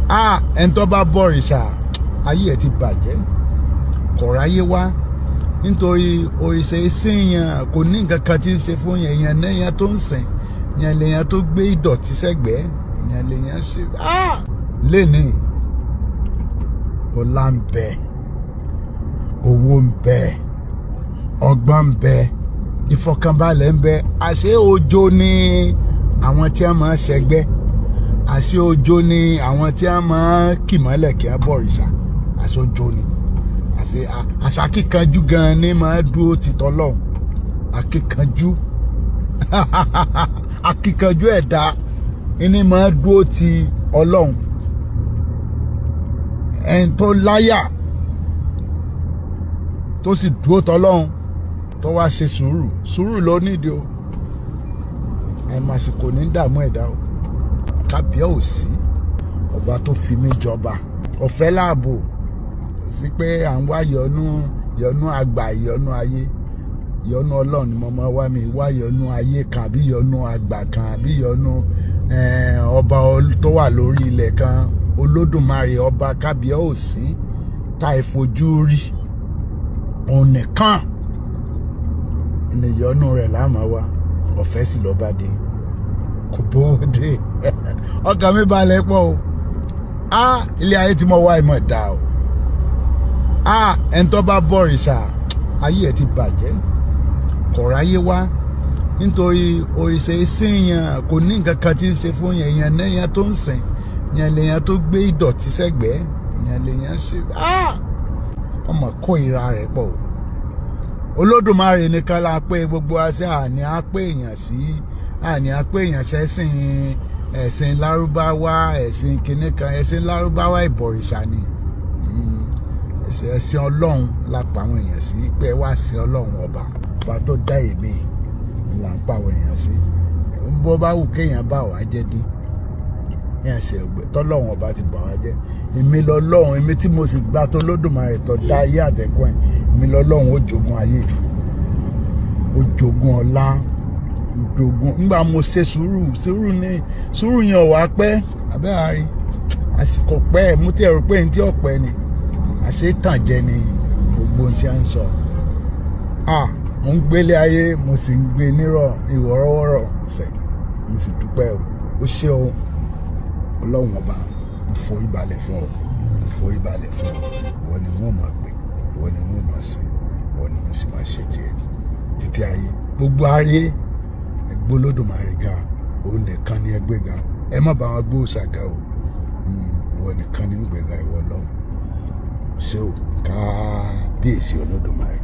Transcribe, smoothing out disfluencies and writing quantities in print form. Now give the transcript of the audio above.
Ah, ẹni tó bá bọ̀rìṣà, ayé ẹ̀ ti bàjẹ́, kọ̀ráyé wá, nítorí òrìṣà ìsìnyàn kò ní nǹkan kan tí ń ṣe fún yẹn. Èèyàn náà tó ń sìn yẹn, lèèyàn tó gbé ìdọ̀tí sẹ́gbẹ̀ẹ́ yẹn, lèèyàn ṣe lénìí. Ọlá ń bẹ, owó ń bẹ, ọgbọ́n ń bẹ, ìfọ̀kànbalẹ̀ ń bẹ. Àṣé ojo ni àwọn tí a máa ṣẹgbẹ́? Àṣé ojo ni àwọn tí a máa kì mọ́lẹ̀ kí a bọ̀ òrìṣà? Àṣé ojo ni? Àṣé àṣà akíkanjú gan ni máa dúró ti tọ́lọ́hún? Akíkanjú, akíkanjú ẹ̀dá ni máa dúró ti Ọlọ́hun. Ẹni tó láyà, tó sì dúró tọ́lọ́hún, tó wá ṣe sùúrù, sùúrù ló nídìí o. Ẹ máa sì kò ní dààmú ẹ̀dá o. Kábíyà ò sí ọba tó fi mí jọba ọ̀fẹ́ láàbò sí pé à ń wá yọnú, yọnú àgbà, yọnú ayé. Yọnú Ọlọ́run ni mo máa wá. Mi wá yọnú ayé kan, àbí yọnú àgbà kan, àbí yọnú ọba tó wà lórí ilẹ̀ kan. Olódùmarè ọba kábíyà ò sí tá ẹ fojú rí, òun nìkan ìyọnu rẹ̀ láàmú wa. Ọ̀fẹ́ sì lọ́ba dé, kò bówó dé. Ọkàn mi balẹ̀ pọ̀ o. Á ilé ayé tí mo wá ìmọ̀ dá o. Á ẹni tó bá bọ̀rìṣà, ayé ẹ̀ ti bàjẹ́, kọ̀ráyé wá, nítorí òrìṣà ìsìnyàn kò ní nǹkan kan tí ń ṣe fún yẹn. Èèyàn náà tó ń sìn yẹn, lèèyàn tó gbé ìdọ̀tí sẹ́gbẹ̀ẹ́ yẹn, lèèyàn ṣe ọmọ kó ìra rẹ̀ pọ̀ o. Olódùmarè nìkan la pé gbogbo àṣẹ àní á pé èèyàn sí, àní á pé èèyàn sẹ́sìn ẹ̀sìn Lárúbáwá, ẹ̀sìn kìnnì kan. Ẹ̀sìn Lárúbáwá, ìbọ̀rìṣà ni. Ẹ̀sìn Ọlọ́run la pa àwọn èèyàn sí, pé wá sin Ọlọ́run ọba, ọba tó dá èmi là ń pa àwọn èèyàn sí. Bó bá wù kéèyàn bá wàá jẹ́ dín ní àṣẹ ọgbẹ tọ́lọ́run ọba ti bà wá jẹ́. Èmi lọ́lọ́run, èmi tí mo sì gbà tó Lódùmarè tó dá ayé àtẹ̀kọ́ ẹ̀, èmi lọ́lọ́run. Ó jogún ayé, ó jogún ọlá, jogún. Ńgbà mo ṣe sùúrù, sùúrù ní sùúrù yẹn ò wá pẹ́ abẹ́ àárín àsìkò pẹ́. Mo ti rò pé ní tí ọ̀pẹ ni, àṣé tàn jẹ ni gbogbo ohun tí a ń sọ. Ah, mo ń gbélé ayé, mo sì ń gbé nírọ̀ ìwọ́rọ́wọ́rọ̀ sẹ̀. Mo sì dúpẹ́ o. Ó ṣe o, Ọlọ́run ọba. Mo forí balẹ̀ fún ọ, mo forí balẹ̀ fún ọ. Ìwọ ni wọ́n máa pè, ìwọ ni wọ́n máa sìn, ìwọ ni wọ́n sì máa ṣe tiẹ̀ títí ayé. Gbogbo ayé, ẹgbẹ́ Olódùmarè ga, òun nìkan ni ẹgbẹ́ ga. Ẹ má bá wọn gbé òòṣà ga o. Ìwọ nìkan ni ń gbéga, ìwọ Ọlọ́run. Ṣé o, kábíyèsí Olódùmarè.